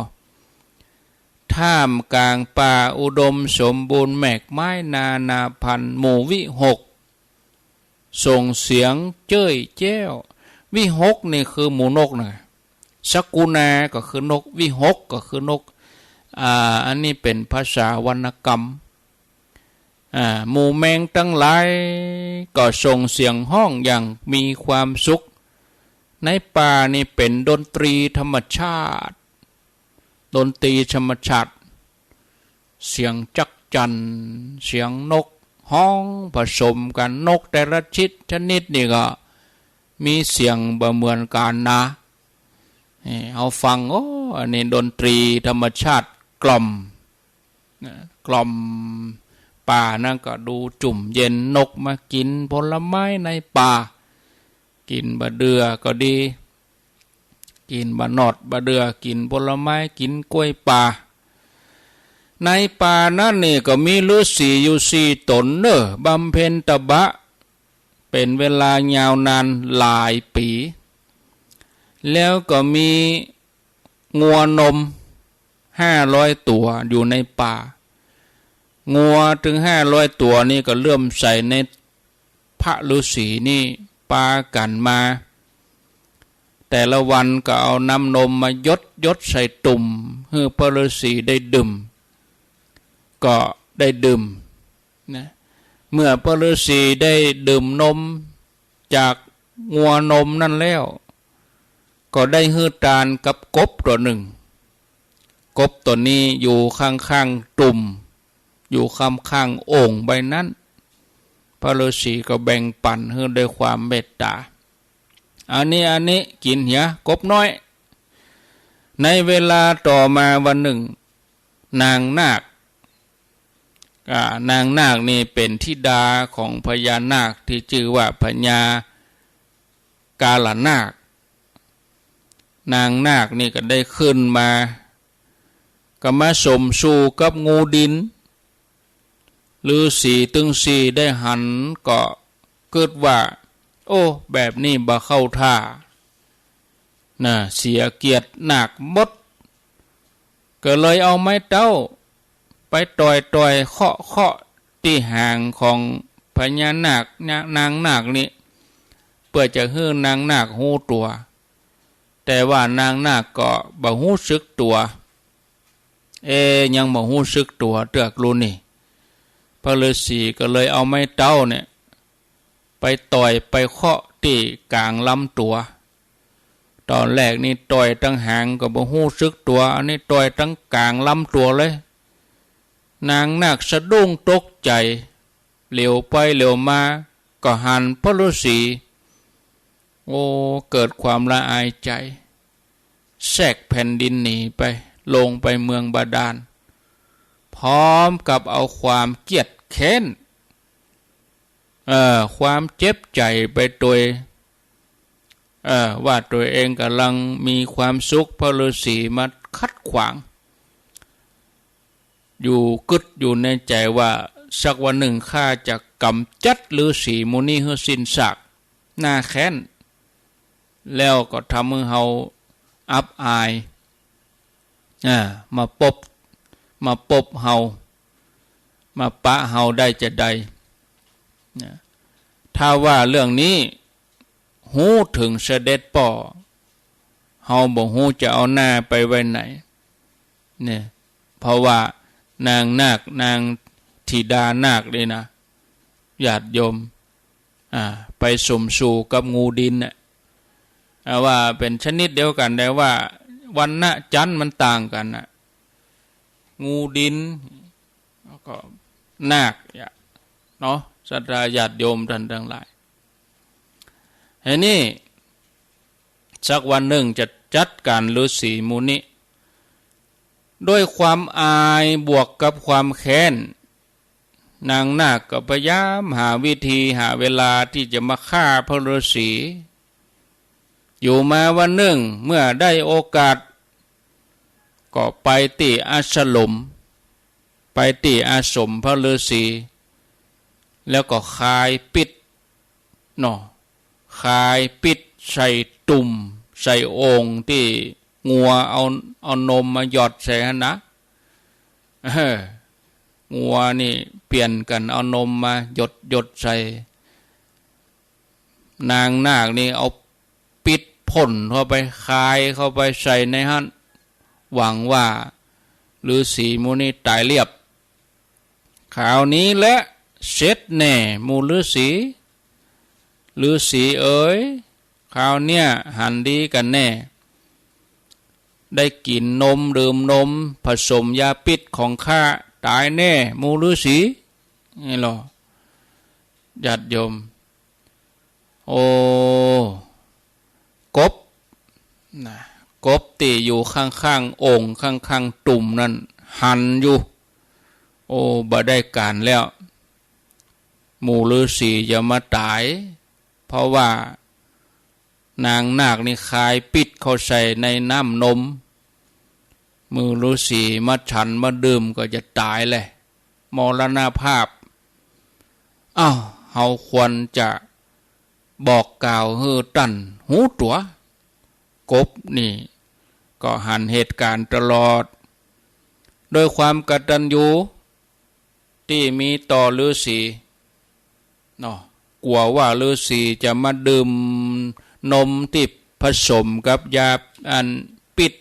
ถ ท่ามกลางป่าอุดมสมบูรณ์ แมกไม้นานาพันธุ์ หมู่วิหกส่งเสียงเจ้ยแจ้ว วิหกนี่คือหมู่นกนะ สกุณาก็คือนก วิหกก็คือนก อ่า อันนี้เป๋นภาษาวรรณกรรม อ่า หมู่แมงตังหลายก็ส่งเสียงฮ้องอย่างมีความสุข ในป่านี่เป๋นดนตรีธรรมชาติ ดนตรีธรรมชาติ เสียงจั๊กจั่น เสียงนกฮ้องผสมกั๋น นกแต่ละชนิด ชนิดนี่ก็มีเสียงบ่เหมือนกั๋นนะ นี่ เฮาฟัง โอ้ อันนี้ดนตรีธรรมชาติกล่อม นะ กล่อม ป่านั้นก็ดูจุ่มเย็น นกมากิ๋นผลไม้ในป่า กิ๋นบ่าเดื่อก็ดี กิ๋นบ่านอดบ่าเดื่อ กิ๋นผลไม้ กิ๋นกล้วยป่า ในป่านั้นนี่ก็มีฤๅษีอยู่สี่ต๋นเน่อ บำเพ็ญตบะ เป๋นเวลายาวนานหลายปี๋ แล้วก็มีงัวนมห้าร้อยตั๋วอยู่ในป่า งัวตึงห้าร้อยตั๋วนี่ก็เลื่อมใสในพระฤๅษีนี่ ปากั๋นมา แต่ละวันก็เอาน้ำนมมาหยดหยดใส่ตุ่ม หื้อพระฤๅษีได้ดื่ม ก็ได้ดื่ม นะ เมื่อพระฤๅษีได้ดื่มนมจากงัวนมนั้นแล้ว ก็ได้หื้อตานกับกบตั๋วนึ่ง กบตั๋วนี้อยู่ข้างๆ ตุ่ม อยู่ข้างๆ โอ่งใบนั้น พระฤๅษีก็แบ่งปั๋นหื้อด้วยความเมตต๋า อันนี้ อันนี้ กิ๋นเหีย กบน้อย ในเวลาต่อมาวันนึ่ง นางนาค อ่า นางนาคนี่เป๋นธิดาของพญานาคตี้จื้อว่าพญากาลนาค นางนาคนี่ก็ได้ขึ้นมา ก็มาสมสู่กับงูดิน ฤๅษีตึงสี่ได้หันก็กึ๊ดว่า โอ้ แบบนี้บ่เข้าท่า นะ เสียเกียรตินาคหมด ก็เลยเอาไม้เต๊าไปต่อยๆ เคาะๆ ตี้หางของพญานาค นางนาคนี่ เปื้อจะหื้อนางนาคฮู้ตั๋ว แต่ว่านางนาคก็บ่ฮู้สึกตั๋ว เอ๊ะ ยังบ่ฮู้สึกตั๋วเตื้อกู้นี่ พระฤๅษีก็เลยเอาไม้เต๊าเนี่ย ไปต่อยไปเคาะตี้ก๋างลำตั๋ว ต๋อนแรกนี่ต่อยตังหางก็บ่ฮู้สึกตั๋ว อันนี้ต่อยตังก๋างลำตั๋วเลย นางนาคสะดุ้งตกใจ๋ เหลียวไปเหลียวมาก็หันพระฤๅษี โอ้ เกิดความละอายใจ๋ แทรกแผ่นดินหนีไป ลงไปเมืองบาดาล พร้อมกับเอาความเคียดแค้น เอ่อ ความเจ็บใจ๋ไปตวย เอ่อ ว่าตั๋วเองก่ำลังมีความสุข พระฤๅษีมาขัดขวาง อยู่กึ๊ดอยู่ในใจ๋ว่า สักวันนึ่งข้าจะก๋ำจัดฤๅษีหมู่นี้หื้อสิ้นซาก หน้าแค้น แล้วก็ทำหื้อเฮาอับอาย อ่า มาปบ มาปบเฮา มาปะเฮาได้จาใด นะ ถ้าว่าเรื่องนี้ฮู้เถิงเสด็จป้อ เฮาบ่ฮู้จะเอาหน้าไปไว้ไหน เนี่ย เพราะว่านางนาค นางธิดานาคนี่นะ ญาติโยม อ่า ไปสมสู่กับงูดินน่ะ อ่า ว่าเป๋นชนิดเดียวกั๋น แต่ว่าวรรณะจั๊นมันต่างกั๋นน่ะ งูดิน แล้วก็นาค เนาะ ศรัทธาญาติโยมต้านตังหลาย ทีนี้ สักวันนึ่งจะจัดก๋านฤๅษีหมู่นี้ ด้วยความอายบวกกับความแค้น นางนาคก็พยายามหาวิธีหาเวลาตี้จะมาฆ่าพระฤๅษี อยู่มาวันนึ่งเมื่อได้โอกาส ก็ไปตี้อาสรม ไปตี้อาสมพระฤๅษี แล้วก็คายปิ๊ด เนาะ คายปิ๊ดใส่ตุ่ม ใส่โอ่งตี้งัวเอา เอานมมาหยดใส่หั้นนะ งัวนี่เปลี่ยนกั๋นเอานมมาหยดหยดใส่ นางนาคนี่เอาปิ๊ดพ่นเข้าไป คายเข้าไปใส่ในหั้น หวังว่าฤๅษีหมู่นี้ต๋ายเรียบ คราวนี้แหละเสร็จแน่หมู่ฤๅษี ฤๅษีเอ๋ย คราวเนี้ยหันดีกั๋นแน่ ได้กิ๋นนมดื่มนมผสมยาปิ๊ดของข้า ต๋ายแน่หมู่ฤๅษี นี่ลอ ญาติโยม โอ้ กบนะ กบตี้อยู่ข้างๆ โอ่ง ข้างๆ ตุ่มนั้นหันอยู่ โอ้ บ่ได้ก๋านแล้ว หมู่ฤๅษีจะมาต๋าย เพราะว่านางนาคนี่คายปิ๊ดเข้าใส่ในน้ำนม หมู่ฤๅษีมาฉันมาดื่มก็จะต๋ายแหละ มรณภาพ อ้าว เฮาควรจะบอกกล่าวหื้อต้านฮู้ตั๋ว กบนี่ก็หันเหตุก๋ารณ์ตลอด โดยความกตัญญูตี้มีต่อฤๅษีเนาะ กั๋วว่าฤๅษีจะมาดื่มนมตี้ผสมกับยาอันปิ๊ด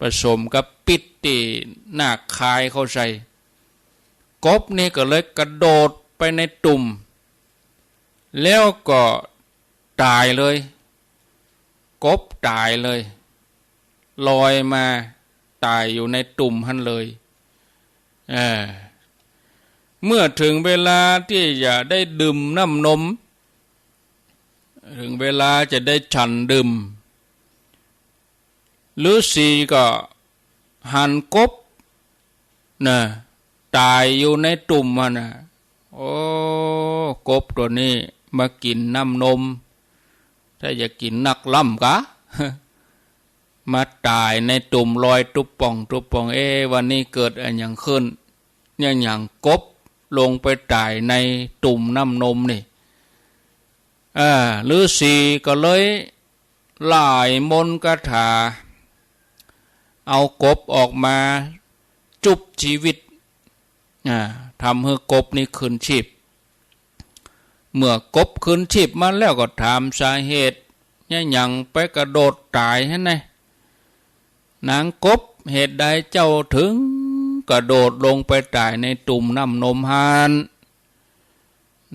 ผสมกับปิ๊ดตี้นาคคายเข้าใส่ กบนี่ก็เลยกระโดดไปในตุ่ม แล้วก็ต๋ายเลย กบต๋ายเลย ลอยมาต๋ายอยู่ในตุ่มหั้นเลย เออ เมื่อเถิงเวลาตี้จะได้ดื่มน้ำนม เถิงเวลาจะได้ฉันดื่ม ฤๅษีก็หันกบน่ะ ต๋ายอยู่ในตุ่มหั้นน่ะ โอ้ กบตั๋วนี้มากิ๋นน้ำนม ถ้าอยากกิ๋นนักล้ำกา มาต๋ายในตุ่มลอยตุ๊บป่องตุ๊บป่อง เอ๊ะ วันนี้เกิดอะหยังขึ้น เนี่ยหยังกบลงไปต๋ายในตุ่มน้ำนมนี่ เออ ฤๅษีก็เลยหล่ายมนต์คาถา เอากบออกมาจุบชีวิต อ่า ทำหื้อกบนี้คืนชีพ เมื่อกบคืนชีพมาแล้วก็ถามสาเหตุ เนี่ยหยังไปกระโดดต๋ายหั้นนะ นางกบ เหตุใดเจ้าเถิงกระโดดลงไปต๋ายในตุ่มน้ำนมหั้น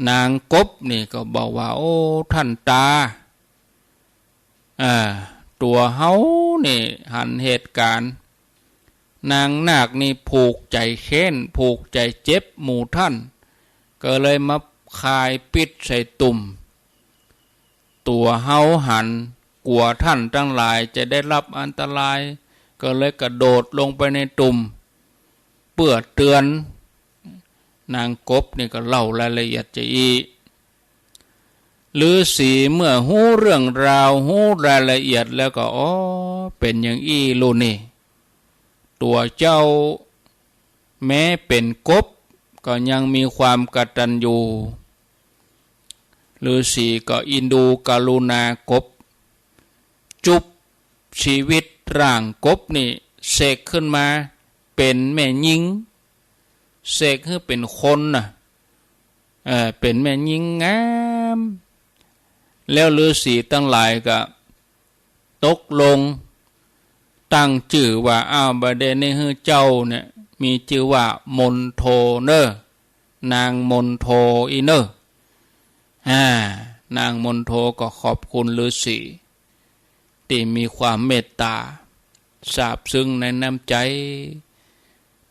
นางกบนี่ก็บอกว่า โอ้ ต้านต๋า อ่า ตั๋วเฮานี่หันเหตุก๋ารณ์ นางนาคนี่ผูกใจ๋แค้น ผูกใจ๋เจ็บหมู่ต้าน ก็เลยมาคายปิ๊ดใส่ตุ่ม ตั๋วเฮาหัน กั๋วต้านตังหลายจะได้รับอันตราย ก็เลยกระโดดลงไปในตุ่ม เปื้อเตื๋อน นางกบนี่ก็เล่ารายละเอียดจาอี้ ฤๅษีเมื่อฮู้เรื่องราว ฮู้รายละเอียดแล้วก็ อ๋อ เป๋นอย่างอี้ลูกนี่ ตั๋วเจ้าแม้เป๋นกบก็ยังมีความกตัญญู ฤๅษีก็เอ็นดูกรุณากบ จุบชีวิตร่างกบนี่ เสกขึ้นมาเป๋นแม่ญิง เสกหื้อเป๋นคนน่ะ เออ เป๋นแม่ญิงงาม แล้วฤๅษีตังหลายก็ตกลงตั้งจื้อว่า อ้าว บ่าเดี่ยวนี้หื้อเจ้าเนี่ยมีจื้อว่ามนโทเน่อ นางมนโทอี้เน่อ อ่า นางมนโทก็ขอบคุณฤๅษี ตี้มีความเมตต๋า ซาบซึ้งในน้ำใจ๋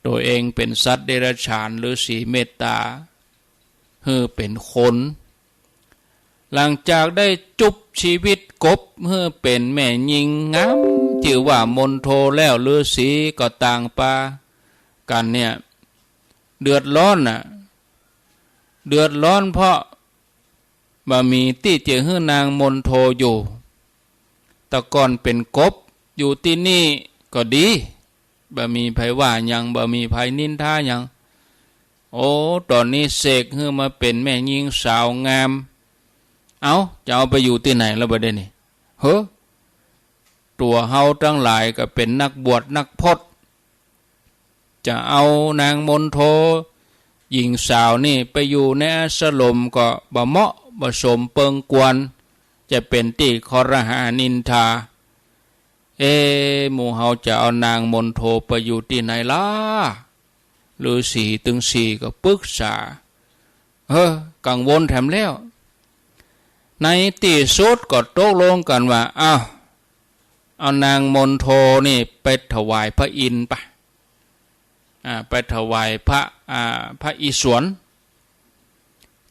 ตั๋วเองเป๋นสัตว์เดรัจฉาน ฤๅษีเมตต๋าหื้อเป๋นคน หลังจากได้จุบชีวิตกบหื้อเป๋นแม่ญิงงาม จื้อว่ามนโทแล้ว ฤๅษีก็ต่างปากั๋นเนี่ย เดือดร้อนน่ะ เดือดร้อนเพราะ บ่มีตี้จะหื้อนางมนโทอยู่ แต่ก่อนเป๋นกบ อยู่ตี้นี่ก็ดี บ่มีใผว่าหยัง บ่มีใผนินทาหยัง โอ้ ต๋อนนี้เสกหื้อมาเป๋นแม่ญิงสาวงาม เอ้า จะเอาไปอยู่ตี้ไหนแล้วบ่าเดี่ยวนี้ เฮ้อ ตั๋วเฮาตังหลายก็เป๋นนักบวชนักพจน์ จะเอานางมณโฑหญิงสาวนี่ไปอยู่ในอาสรมก็บ่เหมาะ บ่สมเปิงควร จะเป๋นตี้ครหานินทา เอ๊ะ หมู่เฮาจะเอานางมณโฑไปอยู่ตี้ไหนล่ะ ฤๅษีตึงสี่ก็ปึกษา เฮ้อ กังวลแถมแล้ว ในตี้สุดก็ตกลงกั๋นว่า อ้าว เอานางมณโฑนี่ไปถวายพระอินทร์ปะ อ่า ไปถวายพระ อ่า พระอิศวร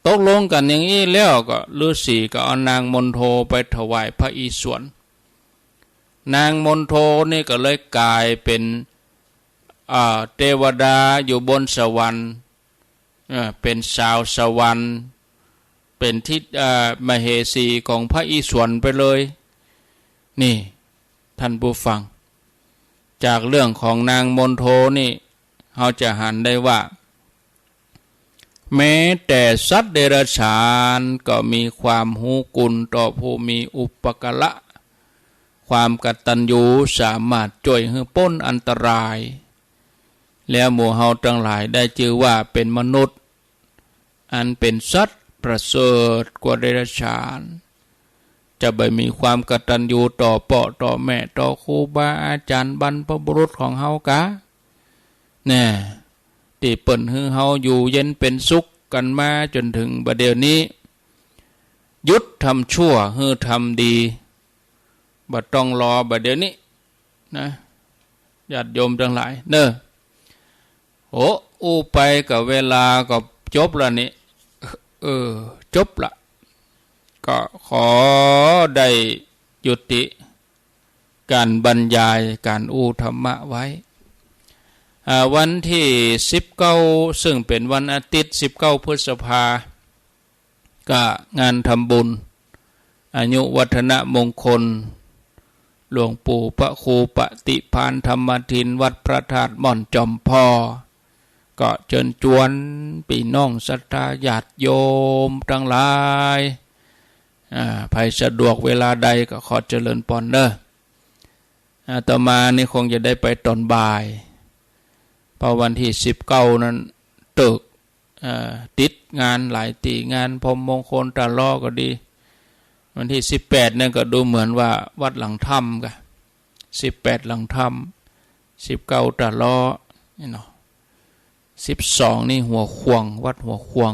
ตกลงกั๋นอย่างอี้แล้วก็ฤๅษีก็เอานางมณโฑไปถวายพระอิศวร นางมณโฑนี่ก็เลยก๋ายเป๋น อ่า เตวดาอยู่บนสวรรค์ เอ่อ เป๋นสาวสวรรค์ เป๋นทิดา เอ่อ มเหสีของพระอิศวรไปเลย นี่ ท่านผู้ฟัง จากเรื่องของนางมณโฑนี่ เฮาจะหันได้ว่า แม้แต่สัตว์เดรัจฉานก็มีความฮู้คุณต่อผู้มีอุปการะ ความกตัญญูสามารถจ้วยหื้อป๊นอันตราย แล้วหมู่เฮาตังหลายได้จื้อว่าเป๋นมนุษย์ อันเป๋นสัตว์ประเสริฐกว่าเดรัจฉาน จะบ่มีความกตัญญูต่อป้อต่อแม่ ต่อครูบาอาจ๋ารย์บรรพบุรุษของเฮากา แน่ ตี้เปิ้นหื้อเฮาอยู่เย็นเป๋นสุขกั๋นมาจ๋นเถิงบ่าเดี่ยวนี้ หยุดทำชั่วหื้อทำดี บ่ต้องรอบ่าเดี่ยวนี้ นะ ญาติโยมตังหลายเน่อ โอ้ อู้ไปก็เวลาก็จบละนี่ เออ จบละ ก็ขอได้ยุติก๋านบรรยายก๋านอู้ธรรมะไว้ อ่า วันตี้สิบเก้า ซึ่งเป๋นวันอาทิตย์ สิบเก้า พฤษภา ก็งานทำบุญอายุวัฒนมงคล หลวงปู่พระครูปฏิภาณธรรมทิน วัดพระธาตุม่อนจอมผ่อ ก็เจิญจวนปี้น้องศรัทธาญาติโยมตังหลาย อ่า ใผสะดวกเวลาใดก็ขอเจริญปอนเน่อ อาตมานี่คงจะได้ไปต๋อนบ่าย เพราะวันตี้สิบเก้านั้นเติก เอ่อ ติดงานหลายตี้ งานพรหมมงคลตะลอก็ดี วันตี้สิบแปดนั่นก็ดูเหมือนว่าวัดหลังถ้ำกะ สิบแปดหลังถ้ำ สิบเก้าตะลอ นี่เนาะ สิบสองนี่หัวข่วง วัดหัวข่วง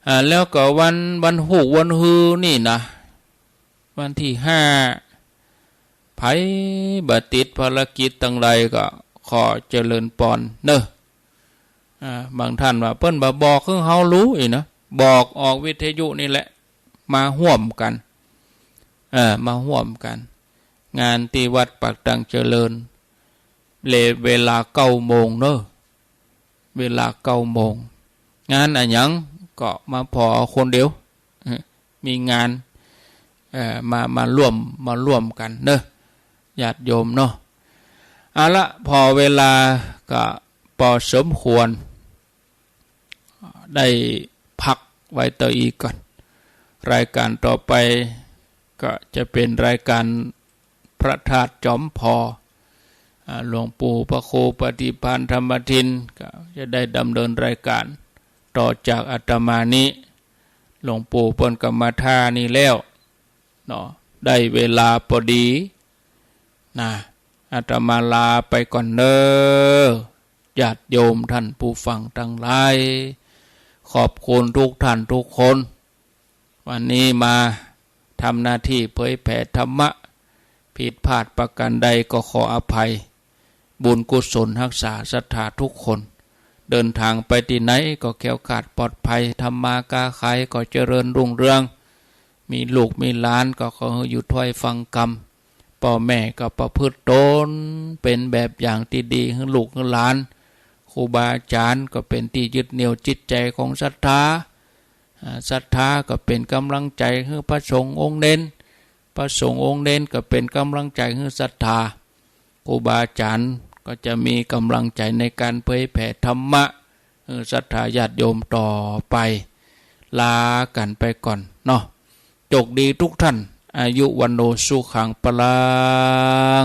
อ่า แล้วก็วัน วันฮูกวันฮือนี่นะ วันตี้ห้า ใผบ่ติดภารกิจตังใดก็ขอเจริญปอนเน่อ อ่า บางท่านว่าเปิ้นบ่บอกหื้อเฮาฮู้อี้นะ บอกออกวิทยุนี่แหละ มาฮ่วมกั๋น เออ มาฮ่วมกั๋น งานตี้วัดปากตังเจริญ เล เวลาเก้าโมงเน่อ เวลาเก้าโมง งานอะหยังก็มาผ่อคนเดียว เออ มีงาน เอ่อ มา มาร่วม มาร่วมกั๋นเน่อ ญาติโยมเนาะ เอาละ ผ่อเวลาก็ปอสมควร ได้พักไว้เต้าอี้ก่อน รายการต่อไปก็จะเป๋นรายการพระธาตุจอมผ่อ อ่า หลวงปู่พระครูปฏิภาณธรรมทิน ก็จะได้ดำเนินรายการต่อจากอาตมานี้ หลวงปู่เปิ้นก็มาท่านี่แล้ว เนาะ ได้เวลาปอดี นะ อาตมาลาไปก่อนเน่อ ญาติโยมท่านผู้ฟังตังหลาย ขอบคุณทุกท่านทุกคน วันนี้มาทำหน้าตี้เผยแผ่ธรรมะ ผิดพลาดประก๋านใดก็ขออภัย บุญกุศลฮักษาศรัทธาทุกคน เดินตางไปตี้ไหนก็แคล้วคลาดปลอดภัย ทำมาก๊าขายก็เจริญรุ่งเรือง มีลูกมีหลานก็ขอหื้ออยู่ถ้อยฟังกำ ป้อแม่ก็ประพฤติต๋นเป๋นแบบอย่างตี้ดีหื้อลูกหื้อหลาน ครูบาอาจ๋ารย์ก็เป๋นตี้ยึดเหนี่ยวจิตใจ๋ของศรัทธา อ่า ศรัทธาก็เป๋นก๋ำลังใจ๋หื้อพระสงฆ์องค์เณร พระสงฆ์องค์เณรก็เป๋นก๋ำลังใจ๋หื้อศรัทธา ครูบาอาจ๋ารย์ก็จะมีก๋ำลังใจ๋ในก๋านเผยแผ่ธรรมะ เออ ศรัทธาญาติโยมต่อไป ลากั๋นไปก่อนเนาะ โจคดีทุกท่าน อายุวัณโณสุขังพลัง